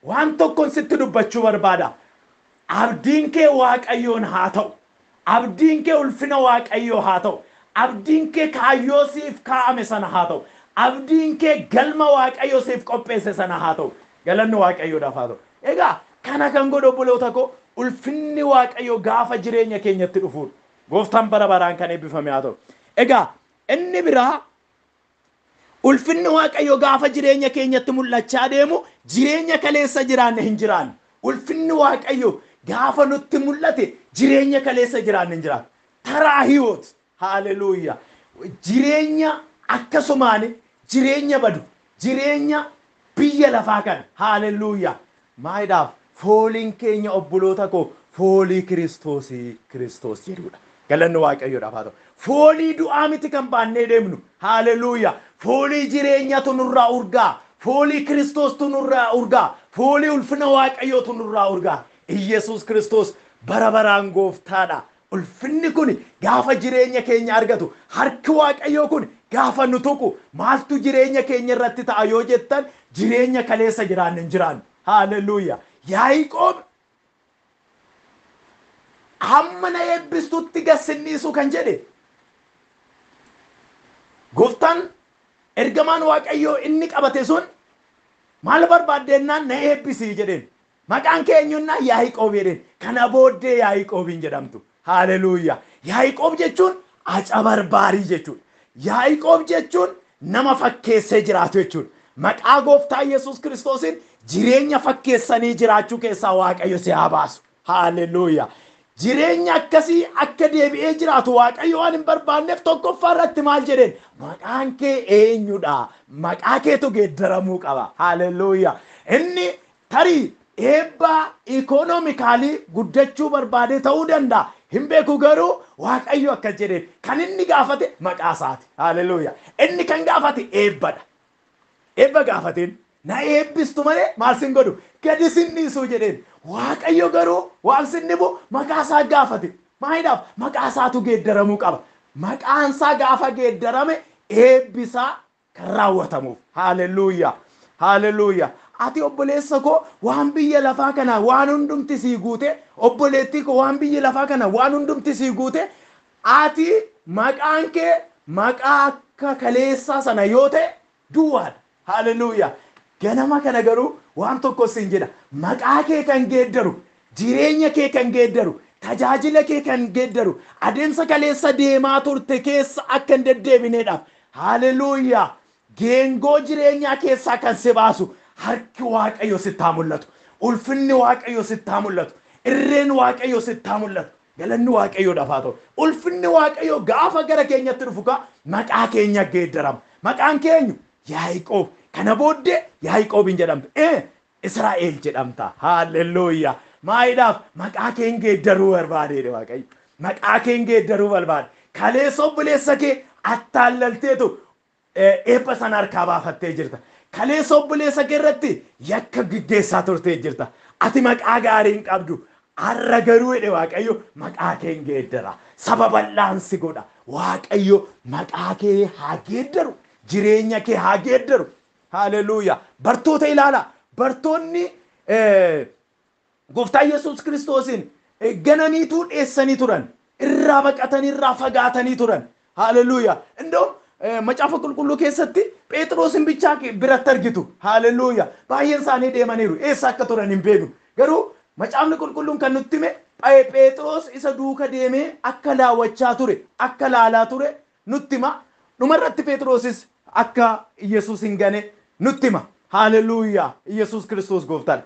waan tokkoon sitti dubbachuu barbaada. Abdiin kee Waaqayyoon haa ta'u. Abdiin kee ulfina Waaqayyoo haa ta'u. Abdiin kee kaayyoo siif kaa'ame sana haa ta'u. Abdiin kee galma Waaqayyoo siif qopheesse sana haa ta'u. Galanni Waaqayyoodhaaf haa ta'u. Egaa kana kan godhu, obboloota koo, ulfinni Waaqayyoo gaafa jireenya keenyatti dhufuudha. Gooftaan bara baraan kan eebbifame haa ta'u. Egaa inni biraa, ulfinni Waaqayyoo gaafa jireenya keenyatti mul'achaa deemu, jireenya kaleessa jiraanne hin jiraannu. Ulfinni Waaqayyoo gaafa nutti mul'ate, jireenya kaleessa jiraanne hin jiraannu. Taraa hiyoot. Haaleluuyaa. Jireenya akkasumaan jireenya badu, jireenya biyya lafaa kana. Haaleluuyaa. Maayidhaaf fooliin keenya, obboloota koo, foolii Kiristoosii Kiristoos jedhudha. Galanni Waaqayyoodhaaf haa ta'u. Foolii du'aa miti kan baannee deemnu. Haaleluuyaa. Foolii jireenyatu nurraa urgaa. Foolii Kiristoostu nurraa urgaa. Foolii ulfina Waaqayyootu nurraa urgaa. Iyyasuus Kiristoos bara baraan gooftaadha. Ulfinni kun gaafa jireenya keenya argatu, harki Waaqayyoo kun gaafa nu tuqu, maaltu jireenya keenya irratti ta'a yoo jettan, jireenya kaleessa jiraanne hin jiraannu. Haaleluuyaa. Yaaqoob hamma na eebbistutti gassinniisu kan jedhe, gooftaan ergamaan Waaqayyoo inni qabate sun maal barbaaddennaan, na eebbisii jedheen. Maqaan kee eenyunnaan, Yaaqoob jedheen. Kana booddee Yaaqoobiin jedhamtu. Haaleluuyaa. Yaaqoob jechuun acabarbaarii jechuudha. Yaaqoob jechuun nama fakkeessee jiraatu jechuudha. Maqaa gooftaa Yesuus Kiristoosiin jireenya fakkeessanii jiraachuu keessaa Waaqayyo si haa baasu. Haaleluuyaa. Jireenya akkasii akka deebi'ee jiraatu Waaqayyo waan hin barbaanneef, tokkoffaa irratti maal jedheen? Maqaan kee eenyudha? Maqaa keetu geeddaramuu qaba. Haaleluuyaa. Inni tarii eebbaa economically guddachuu barbaade ta'uu danda'a. Hin beeku, garuu Waaqayyo akkas jedheen, kan inni gaafate maqaa isaati. Haaleluuyaa. Inni kan gaafate eebbadha. Eebba gaafateen, na eebbistu malee maal sin godhu, gadi sin dhiisuu jedheen. Waaqayyo garuu waan sin dhibu maqaa isaa gaafate. Maaliidhaaf? Maqaa isaatu geeddaramuu qaba. Maqaan isaa gaafa geeddarame eebbisaa kan raawwatamuuf. Haaleluuyaa. Haaleluuyaa. Ati obboleessa koo, waan biyya lafaa kana waan hundumti sii guute, obboleettii koo, waan biyya lafaa kana waan hundumti sii guute, ati maqaan kee maqaa akka kaleessaa sana yoo ta'e duwwaadha. Haaleluuyaa. Ganama kana garuu waan tokko siin jedha. Maqaa kee kan geeddaru, jireenya kee kan geeddaru, tajaajila kee kan geeddaru, adeemsa kaleessa deemaa turte keessa akka hin deddeebineedhaaf. Haaleluuyaa. Geengoo jireenyaa keessaa kan si baasu harki Waaqayyo sitti haa mul'atu. Ulfinni Waaqayyo sitti haa mul'atu. Irreen Waaqayyo sitti haa mul'atu. Galanni Waaqayyoodhaaf haa ta'u. Ulfinni Waaqayyo gaafa gara keenyatti dhufu kaa maqaa keenya geeddarama. Maqaan keenyu Yaaqoob. Kana booddee Yaaqoob hin jedhamtu. Israa'el jedhamta. Haalleluuyaa. Maayidhaaf maqaa keen geeddaruu barbaadeedha Waaqayyo. Maqaa keen geeddaruu barbaade. Kaleessa obboleessa kee attaallalteetu eebba sana harkaa baafattee jirta. Kaleessa obboleessa kee irratti yakka gaggeessaa turtee jirta. Ati maqaa gaarii hin qabdu. Har'a garuu jedhe Waaqayyo, maqaa keen geeddara. Saba bal'aan si godha. Waaqayyo maqaa kee haa geeddaru. Jireenya kee haa geeddaru. Haalleluuyaa. Bartoota ilaala. Bartoonni gooftaa Yesuus Kiristoosiin gananiituu dheessanii turan. Irraa baqatanii, irraa fagaatanii turan. Haalleluuyaa. Indoo macaafa qulqulluu keessatti Phexrosin bichaa biratti argitu. Haalleluuyaa. Baay'een isaanii deemaniiru. Eessa akka turan hin beeknu. Garuu macaafni qulqulluun kan nutti hime Phexros isa duuka deemee akka daawwachaa ture, akka laalaa ture nutti hima. Dhumarratti Phexrosis akka Yesuus hin gane nutti hima. Haalleluuyaa. Yesuus Kiristoos gooftaadha.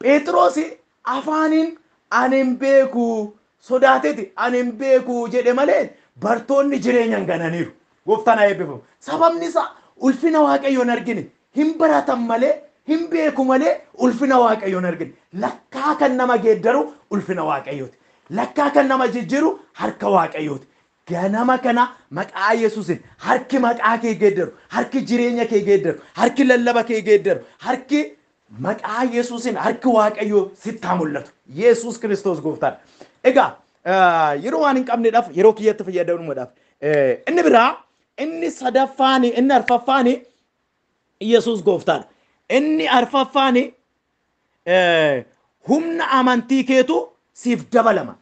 Phexros afaaniin ani hin beeku, sodaateeti ani hin beeku jedhe malee, bartoonni jireenya hin gananiiru. Gooftaan haa eebbifamu. Sababni isaa ulfina Waaqayyoon argine. Hin baratan malee, hin beeku malee, ulfina Waaqayyoon argine. Lakkaa kan nama geeddaru ulfina Waaqayyooti. Lakkaa kan nama jijjiiru harka Waaqayyooti. Ganama kana maqaa Yesuusin harki maqaa kee geeddaru, harki jireenya kee geeddaru, harki lallaba kee geeddaru, harki Maqaa Yesuusin harki Waaqayyoo sitti haa mul'atu. Yesuus Kiristoos gooftaadha. Egaa yeroo waan hin qabneedhaaf yeroo kiyyatti fayyadamuudhaaf inni biraa inni sadaffaani inni arfaffaani Yesuus gooftaadha. Inni arfaffaani humna amantii keetu siif dabalama.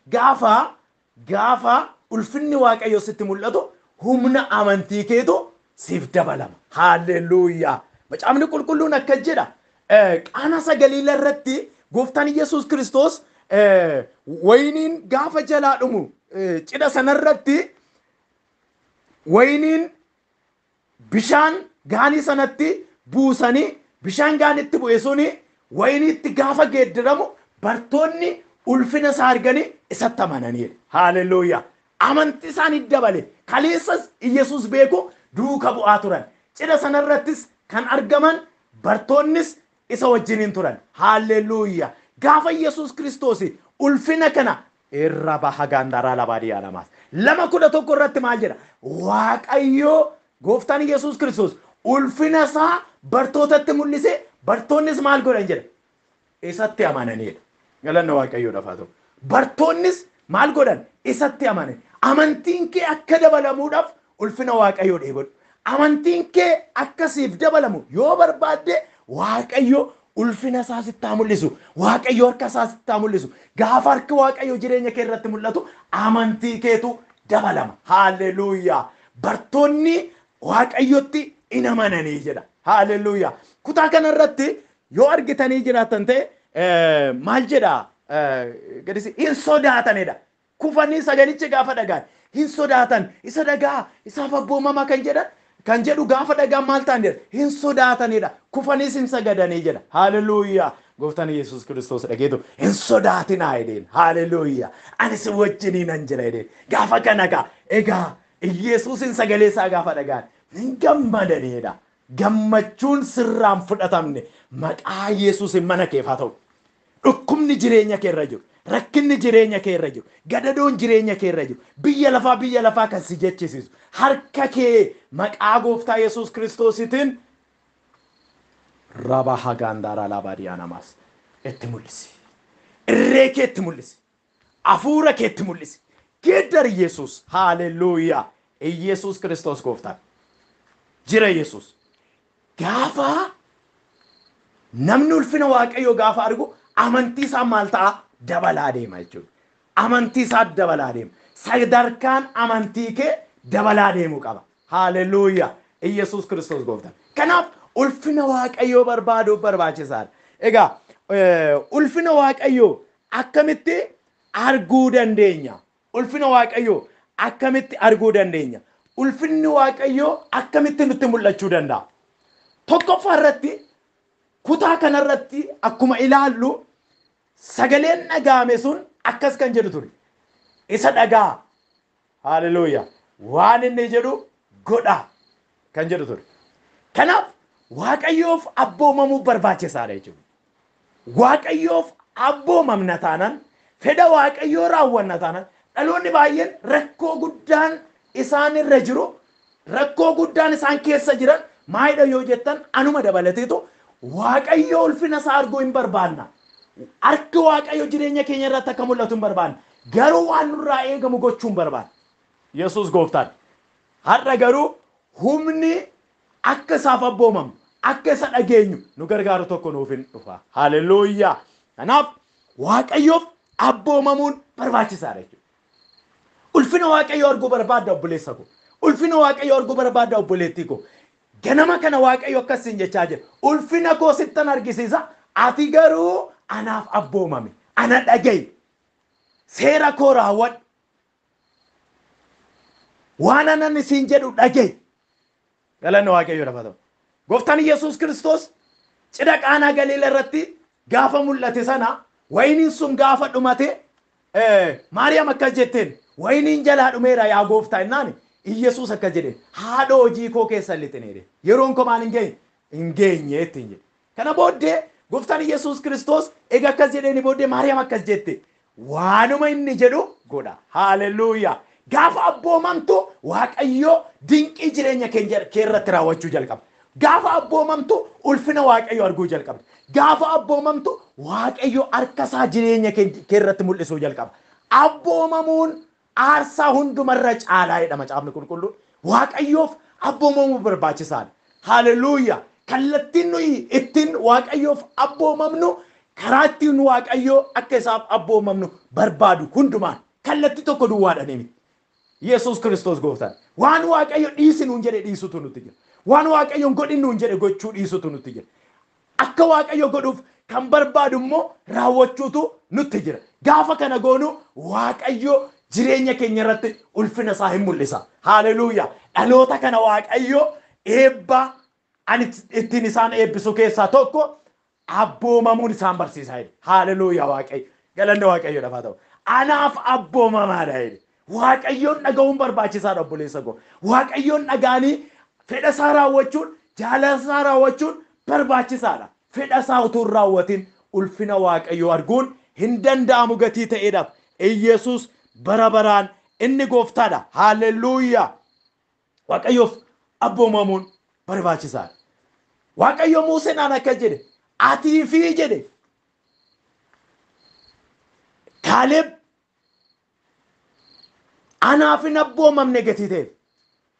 Gaafa ulfinni Waaqayyoo sitti mul'atu humna amantii keetu siif dabalama. Haalleluuyaa. Macaafni qulqulluun akkas jedha. Qaana Galiilaa irratti gooftaan Yesuus Kiristoos wayiniin gaafa jalaa dhumu cidha sanarratti wayiniin bishaan gaanii sanatti buusanii bishaan gaanitti bu'e suni wayiniitti gaafa geeddaramu bartoonni ulfina isaa arganii isatti amananiidha. Haalleluuyaa. Amantii isaanii dabale. Kaleessas Yesuus beeku duuka bu'aa turan. Cidha sanarrattis kan argaman bartoonnis isa wajjiniin turan. Haalleluuyaa. Gaafa Yesuus Kiristoos ulfina kana irra baha gaandaraa labaadii lamaas. 2:11 irratti maal jedha? Waaqayyoo gooftaan Yesuus Kiristoos ulfina isaa bartootatti mul'ise, bartoonnis maal godhan jedha? Isatti amananiidha. Galanna Waaqayyoodhaaf haa ta'u. Bartoonnis maal godhan? Isatti amanan. Amantiin kee akka dabalamuudhaaf ulfina Waaqayyoo dheebodhu. Amantiin kee akkasiif dabalamu yoo barbaadde Waaqayyo ulfina isaa sitti haa mul'isu. Waaqayyo harka isaa sitti haa mul'isu. Gaafa harki Waaqayyo jireenya kee irratti mul'atu amantii keetu dabalama. Haalleluuyaa. Bartoonni Waaqayyotti in amananii jedha. Haalleluuyaa. Kutaa kanarratti yoo argitanii jiraatan ta'e maal jedha? Gadisi hin sodaatanidha. Kufanii sagalicha gaafa dhagaan hin sodaatan. Isa dhagaa isaaf abboomamaa kan jedhan kan jedhu gaafa dhagaan maal ta'an jedha? Hin sodaatanidha. Kufaniis hin sagadanii jedha. Haalleluuyaa. Gooftaan Yesuus Kiristoos dhageetu hin sodaatinaa jedheen. Haalleluuyaa. Ani si wajjiniin nan jira jedheen. Gaafa kana gaa egaa Yesuusin sagalee isaa gaafa dhagaan hin gammadanidha. Gammachuun sirraan fudhatamne maqaa Yesuusin mana keef haa ta'u. Dhukkubni jireenya kee irra jiru, rakkinni jireenya kee irra jiru, gadadoon jireenya kee irra jiru, biyya lafaa kan si jechisiisu harka kee maqaa gooftaa Yesuus Kiristoositiin raba hagaandaaraa labaadiyaa namaas itti mul'isi. Irree kee itti mul'isi. Hafuura kee itti mul'isi. Geeddar Yesuus. Haalleluuyaa. Yesuus Kiristoos gooftaan. Jira Yesuus. Gaafa namni ulfina Waaqayyoo gaafa argu amantii isaa maal ta'a? Dabalaa deema jechuudha. Amantii isaa dabalaa deema. Sadarkaan amantii kee dabalaa deemuu qaba. Haalleluuyaa. Yesuus Kiristoos gooftaan. Kanaaf ulfina Waaqayyoo barbaaduuf barbaachisaadha. Egaa ulfina Waaqayyoo akkamitti arguu dandeenya? Ulfina Waaqayyoo akkamitti arguu dandeenya? Ulfinni Waaqayyoo akkamitti nutti mul'achuu danda'a? Tokkoffaa irratti kutaa kanarratti akkuma ilaallu sagaleen dhaga'ame sun akkas kan jedhu ture. Isa dhagaa. Haalleluuyaa. Waan inni jedhu godhaa kan jedhu ture. Kanaaf Waaqayyoof abboomamuu barbaachisaadha jechuudha. Waaqayyoof abboomamna taanaan, fedha Waaqayyoo raawwanna taanaan, dhaloonni baay'een rakkoo guddaan isaan irra jiru, rakkoo guddaan isaan keessa jiran maalidha yoo jettan anuma dabalateetu Waaqayyoo ulfina isaa arguu hin barbaanna. Harki Waaqayyoo jireenya keenya irratti akka mul'atu hin barbaanna. Garuu waan nurraa eegamu gochuu hin barbaanna. Yesuus gooftaan. Har'a garuu humni akka isaaf abboomamu, akka isa dhageenyu nu gargaaru tokko nuuf hin dhufa. Haalleluuyaa. Kanaaf Waaqayyoof abboomamuun barbaachisaadha jechuudha. Ulfina Waaqayyoo arguu barbaadda obboleessa koo. Ulfina Waaqayyoo arguu barbaadda obboleettii koo. Ganama kana Waaqayyo akkasiin jechaa jira. Ulfina koo sittan argisiisa. Ati garuu anaaf abboomame. Ana dhaga'i. Seera koo raawwadhu. Waan anan isiin jedhu dhaga'i. Galanni Waaqayyoodhaaf haa ta'u. Gooftaan Yesuus Kiristoos cidha Qaanaa Galiilaa irratti gaafa mul'ate sana wayiniin sun gaafa dhumate Maariyaam akkas jetteen wayiniin jalaa dhumeera yaa gooftaa jennaan Yesuus akkas jedheen haadha hojii koo keessa lixinee jedhe. Yeroon koo maal hin geenye? Hin geenye ittiin jedhe. Kana booddee gooftaan Yesuus Kiristoos egaa akkas jedheeni booddee Maariyaam akkas jette waanuma inni jedhu godha. Haalleluuyaa. Gaafa abboomamtu Waaqayyo dinqii jireenya kee irratti raawwachuu jalqaba. Gaafa abboomamtu ulfina Waaqayyo arguu jalqabda. Gaafa abboomamtu Waaqayyo harka isaa jireenya kee irratti mul'isuu jalqaba. Abboomamuun aarsaa hundumarra caalaa jedha macaafni qulqulluun. Waaqayyoof abboomamuu barbaachisaadha. Haleluuyaa! Kallattiin nuyi ittiin Waaqayyoof abboomamnu karaa ittiin Waaqayyoo akka isaaf abboomamnu barbaadu hundumaan kallattii tokko duwwaadhaan miti. Yesuus Kiristoos gooftaan. Waan Waaqayyo dhiisi nuun jedhe dhiisutu nutti jira. Waan Waaqayyo godhin nuun jedhe gochuu dhiisutu nutti jira. Akka Waaqayyo godhuuf kan barbaadu immoo raawwachuutu nutti jira. Gaafa kana goonu Waaqayyo jireenya keenya irratti ulfina isaa hin mul'isa. Haleluuyaa! Dhaloota kana Waaqayyo eebba ani ittiin isaan eebbisu keessaa tokko abboomamuun isaan barsiisaa jedhe. Haleluuyaa Waaqayyo. Galanni Waaqayyoodhaaf haa ta'u. Anaaf abboomamaadha jedhe. Waaqayyoon dhaga'uun barbaachisaadha obboleessa koo. Waaqayyoon dhaga'anii fedha isaa raawwachuun, jaalala isaa raawwachuun barbaachisaadha. Fedha isaa utuu hin raawwatin ulfina Waaqayyoo arguun hin danda'amu gatii ta'eedhaaf. Iyyasuus bara baraan inni gooftaadha. Haleluuyaa! Waaqayyoof abboomamuun barbaachisaadha. Waaqayyo Museedhaan akka jedhe atii fi jedhe Kaaleb anaaf hin abboomamne gatii ta'eef.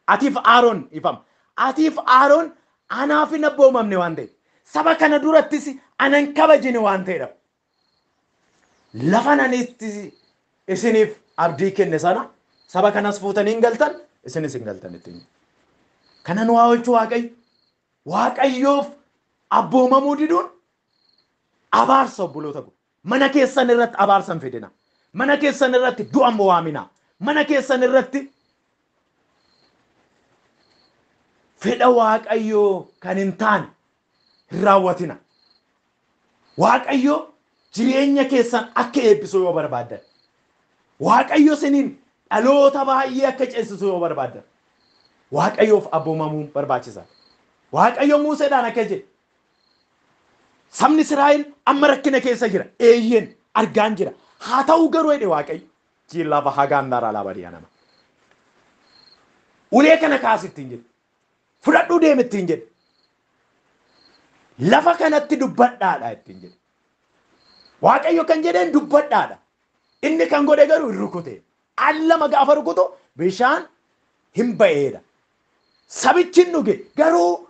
Atiif Aaroon ifama. Atiif Aaroon anaaf hin abboomamne waan ta'eef. Saba kana durattis anan kabajine waan ta'eedhaaf. Lafa ani itti isiniif abdii kenne sana saba kanas fuutanii hin galtan isinis hin galtan ittiin. Kana nu haa oolchu Waaqayyo. Waaqayyoof abboomamuu diduun abaarsa obboloota koo. Mana keessan irratti abaarsa hin fidina. Mana keessan irratti du'a hin waamina. Mana keessan irratti fedha Waaqayyoo kan hin taane hin raawwatina. Waaqayyo jireenya keessan akka eebbisu yoo barbaaddan, Waaqayyo isiniin dhaloota baay'ee akka ceesisu yoo barbaaddan, Waaqayyoof abboomamuun barbaachisaadha. Waaqayyo Museedhaan akka jedhe sabni Israa'el amma rakkina keessa jira. Eeyyeen argaan jira. Haa ta'u garuu jedhe Waaqayyo. Jillafa hagaan daaraa laabadiyaa nama. Ulee kana kaasi ittiin jedhe. Fudhadhuu deemi ittiin jedhe. Lafa kanatti dubbadhaadha ittiin jedhe. Waaqayyo kan jedheen dubbadhaadha. Inni kan godhe garuu hin rukute. Al lama gaafa rukutu bishaan hin ba'eedha. Sabichi hin dhuge garuu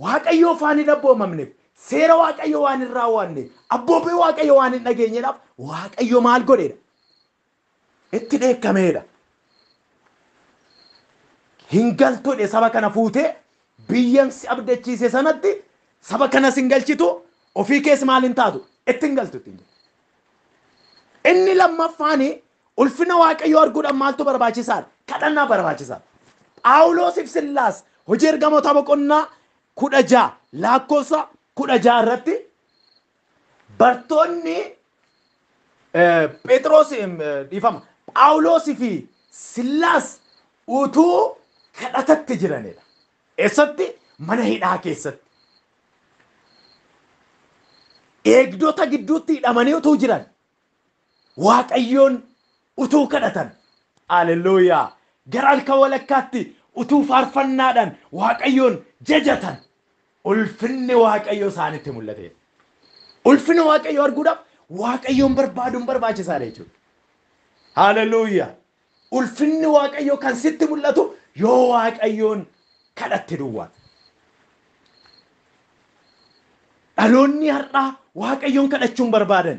Waaqayyoo waan hin abboomamneef, seera Waaqayyoo waan hin raawwanneef, abboommii Waaqayyoo waan hin dhageenyeedhaaf Waaqayyo maal godheedha? Itti dheekkameedha. Hin galtu jedhe saba kana fuutee biyyan si abdachiise sanatti saba kanas hin galchitu ofii kees maal hin taatu itti hin galtu ittiin jedhe. Inni lammaffaan ulfina Waaqayyoo arguudhaan maaltu barbaachisaadha? Kadhannaa barbaachisaadha. Phaawuloosiif Sillaas hojii ergamoota boqonnaa 16 lakkoofsa 16 irratti bartoonni Phexros dhiifama Phaawulosii fi Sillaas utuu kadhatatti jiranidha. Eessatti? Mana hidhaa keessatti. Eegdota gidduutti hidhamanii utuu jiran Waaqayyoon utuu kadhatan. Haleluuyaa! Gara halkan walakkaatti utuu faarfannaadhaan Waaqayyoon jajatan ulfinni Waaqayyoo isaanitti mul'ate. Ulfina Waaqayyoo arguudhaaf Waaqayyoon barbaaduun barbaachisaadha jechuudha. Haleluuyaa! Ulfinni Waaqayyoo kan sitti mul'atu yoo Waaqayyoon kadhatte duwwaa. Dhaloonni har'aa Waaqayyoon kadhachuu hin barbaadan.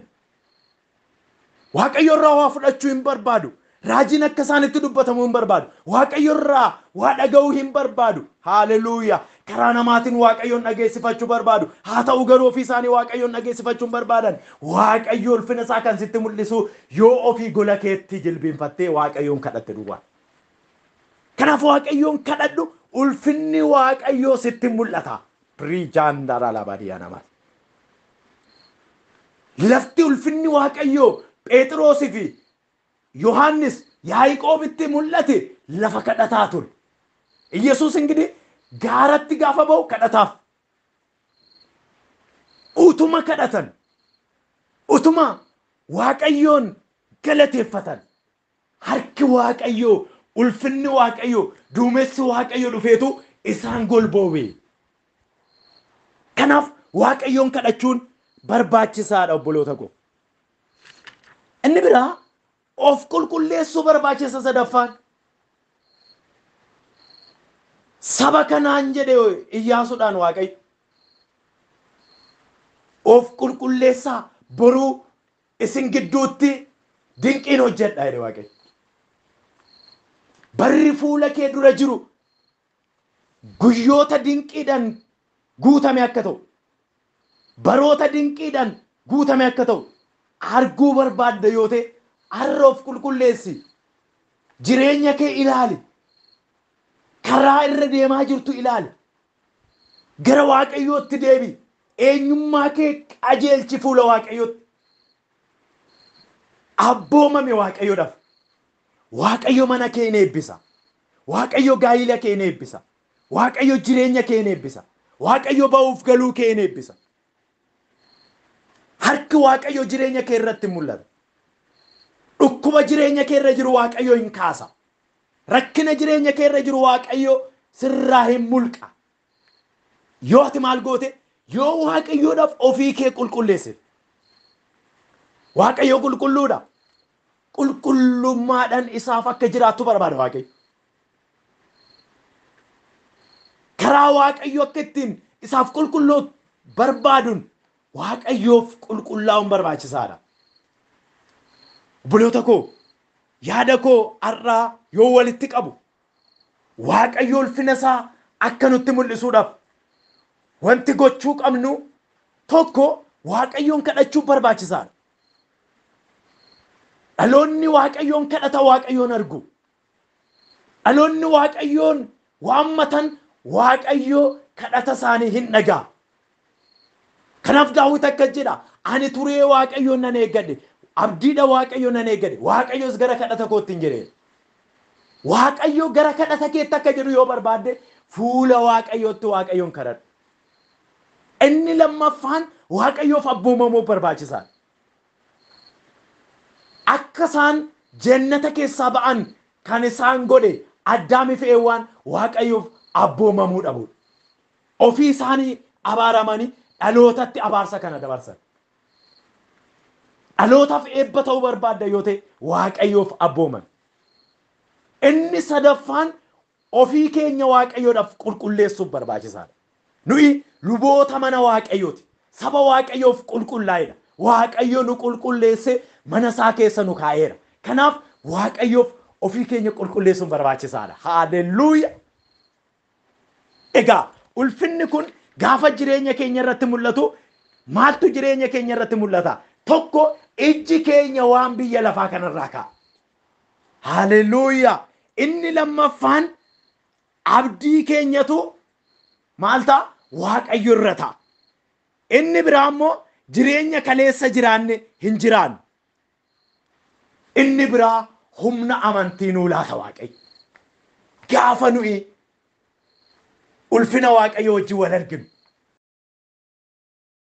Waaqayyo irraa waa fudhachuu hin barbaadu. Raajiin akka isaanitti dubbatamuu hin barbaadu. Waaqayyo irraa waa dhaga'uu hin barbaadu. Haleluuyaa! Karaa namaatiin Waaqayyoon dhageessifachuu barbaadu. Haa ta'u garuu ofii isaanii Waaqayyoon dhageessifachuu hin barbaadan. Waaqayyo ulfina isaa kan sitti mul'isu yoo ofii gola keetti jilbiinfattee Waaqayyoon kadhatte duwwaa. Kanaaf Waaqayyoon kadhadhu ulfinni Waaqayyoo sitti mul'ata. Piriijaandaraa labaadiyaa namaa. Lafti ulfinni Waaqayyoo Phexrosii fi Yohaannis Yaaqoobitti mul'ate lafa kadhataa ture. Iyyasuus ingidihi gaaratti gaafa ba'u kadhataaf. Utuma kadhatan, utuma Waaqayyoon galateeffatan, harki Waaqayyoo, ulfinni Waaqayyoo, duumessi Waaqayyoo dhufeetu isaan golboobe. Kanaaf Waaqayyoon kadhachuun barbaachisaadha obboloota koo. Inni biraa of qulqulleessuu barbaachisa sadaffaan. Saba kanaan jedhe Iyyaasuudhaan Waaqayyo. Of qulqulleessaa boruu isin gidduutti dinqiin hojjedha jedhe Waaqayyo. Barri fuula kee dura jiru guyyoota dinqiidhaan guutame akka ta'u, baroota dinqiidhaan guutame akka ta'u arguu barbaadda yoo ta'e har'a of qulqulleessi. Jireenya kee ilaali. Karaa irra deemaa jirtu ilaali. Gara Waaqayyootti deebi. Eenyummaa kee qajeelchi fuula Waaqayyootti. Abboomame Waaqayyoodhaaf. Waaqayyo mana kee ni eebbisa. Waaqayyo gaa'ila kee ni eebbisa. Waaqayyo jireenya kee ni eebbisa. Waaqayyo ba'uuf galuu kee ni eebbisa. Harki Waaqayyo jireenya kee irratti mul'ata. Dhukkuba jireenya kee irra jiru Waaqayyo hin kaasa. Rakkina jireenya kee irra jiru Waaqayyo sirraa hin mulqa. Yoo ati maal goote? Yoo Waaqayyoodhaaf ofii kee qulqulleessite. Waaqayyo qulqulluudha. Qulqullummaadhaan isaaf akka jiraattu barbaada Waaqayyo. Karaa Waaqayyo akka ittiin isaaf qulqulluu barbaaduun Waaqayyoof qulqullaa'uun barbaachisaadha. Obboloota koo, yaada koo har'aa yoo walitti qabu Waaqayyo ulfina isaa akka nutti mul'isuudhaaf wanti gochuu qabnu tokko Waaqayyoon kadhachuu barbaachisaadha. Dhaloonni Waaqayyoon kadhata Waaqayyoon argu. Dhaloonni Waaqayyoon waammatan Waaqayyo kadhata isaanii hin dhaga'a. Kanaaf Daawit akkas jedha, ani turee Waaqayyoon nan eeggadhe, abdiidha Waaqayyoon nan eeggadhe, Waaqayyos gara kadhata kootti hin jedhee. Waaqayyo gara kadhata keetti akka jedhu yoo barbaadde fuula Waaqayyootti Waaqayyoon kadhadhu. Inni lammaffaan Waaqayyoof abboomamuu barbaachisaadha. Akka isaan jannata keessaa ba'an kan isaan godhe Addaamii fi Hewwaan Waaqayyoof abboomamuu dhabuudha. Ofii isaanii abaaramanii dhalootatti abaarsa kana dabarsan. Dhalootaaf eebba ta'uu barbaadda yoo ta'e Waaqayyoof abbooman. Inni sadaffaan ofii keenya Waaqayyoodhaaf qulqulleessuuf barbaachisaadha. Nuyi luboota mana Waaqayyooti. Saba Waaqayyoof qulqullaa'edha. Waaqayyo nu qulqulleessee mana isaa keessa nu kaa'eera. Kanaaf Waaqayyoof ofii keenya qulqulleessuun barbaachisaadha. Haalelluuya! Egaa ulfinni kun gaafa jireenya keenya irratti mul'atu maaltu jireenya keenya irratti mul'ata? Tokko ijji keenya waan biyya lafaa kanarraa ka'a. Haalelluuya! Inni lammaffaan abdii keenyatu maal ta'a? Waaqayyo irra ta'a. Inni biraa immoo jireenya kaleessa jiraanne hin jiraannu. Inni biraa humna amantii nuu laata Waaqayyo. Gaafa nuyi ulfina Waaqayyo wajjin wal arginu,